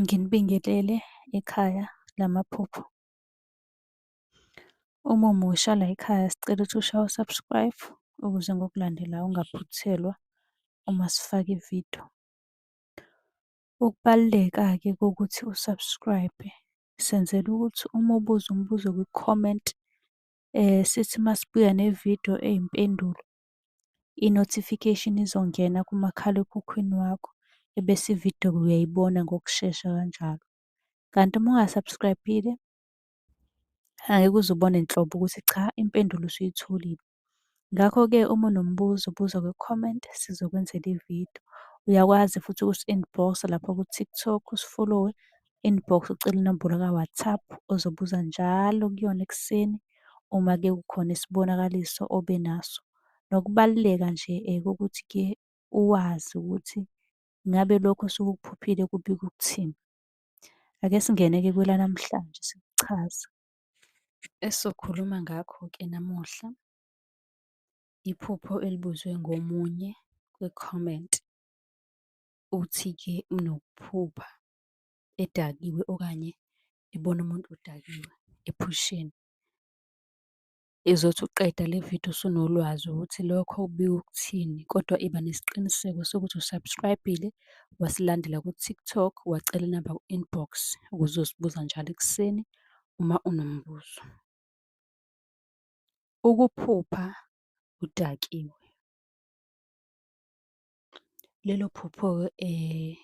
Nginibingelele ekhaya lamaphupho. Uma umusha layikhaya sicela ukuthi ushaye u-subscribe ukuze ngokulandelayo ungaphuthelwa uma sifaka ividiyo. Ukubaluleka-ke kokuthi u-subscribe-e senzela ukuthi uma ubuza umbuzo kwi-comment sithi uma sibuya nevidiyo eyimpendulo, i-notification izongena kumakhalekhukhwini wakho, ebese ividiyo uyayibona ngokushesha kanjalo. Kanti uma unga-subscribe-ile, angeke uze ubone nhlobo ukuthi cha impendulo usuyitholile. Ngakho-ke uma unombuzo buza kwi-comment sizokwenzela ividiyo. Uyakwazi futhi ukusi-inbox-a lapha ku-TikTok usifolowe, inbox ucele inombolo ka-WhatsApp ozobuza njalo kuyona ekuseni uma-ke kukhona isibonakaliso obe naso. Nokubaluleka nje kokuthi-ke uwazi ukuthi ngabe lokhu osuke ukuphuphile kubika ukuthini. Ake singene-ke kwelanamhlanje sikuchaze. Esizokhuluma ngakho-ke namuhla, iphupho elibuzwe ngomunye kwi-comment. Uthi-ke unokuphupha edakiwe okanye ebona umuntu odakiwe ephusheni. Izothi uqeda le vidiyo usunolwazi ukuthi lokho kubika ukuthini, kodwa iba nesiqiniseko sokuthi u-subscribe-ile, wasilandela ku-TikTok, wacela inamba ku-inbox ukuze uzosibuza njalo ekuseni uma unombuzo. Ukuphupha udakiwe. Lelo phupho-ke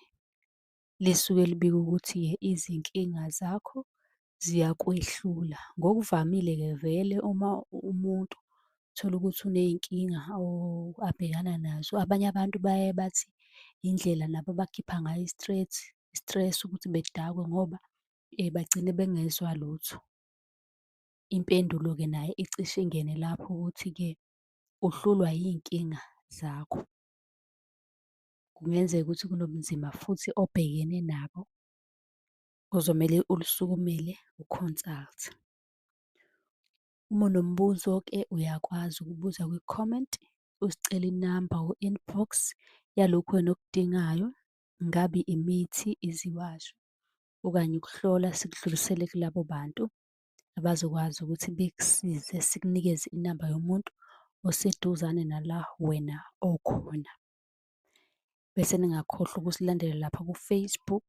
lisuke libika ukuthi izinkinga zakho ziyakwehlula. Ngokuvamile-ke vele uma umuntu utholukuthi uney'nkinga abhekana nazo, abanye abantu baye bathi indlela nabo abakhipha ngayo i-stress ukuthi bedakwe ngoba bagcine bengezwa lutho. Impendulo-ke nayo icishe ingene lapho ukuthi-ke uhlulwa yiy'nkinga zakho. Kungenzeka ukuthi kunobunzima futhi obhekene nabo, kuzomele ulusukumele u-consult-e. Uma unombuzo-ke uyakwazi ukubuza kwi-comment, usicele inamba ku-inbox yalokhu wena okudingayo, ngabe imithi, iziwasho, okanye ukuhlola, sikudlulisele kulabo bantu abazokwazi ukuthi bekusize, sikunikeze inamba yomuntu oseduzane nala wena okhona. Bese ningakhohlwa ukusilandela lapha ku-Facebook,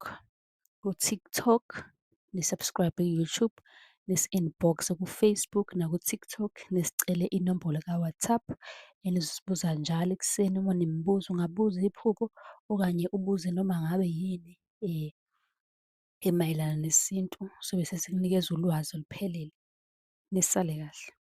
ku-TikTok, ni-subscribe ku-YouTube, nisi-inbox-e ku-Facebook naku-TikTok, nisicele inombolo ka-WhatsApp, enizosibuza njalo ekuseni uma unemibuzo. Ungabuza iphupho okanye ubuze noma ngabe yini emayelana nesintu, sobe sesikunikeza ulwazi oluphelele. Nisale kahle.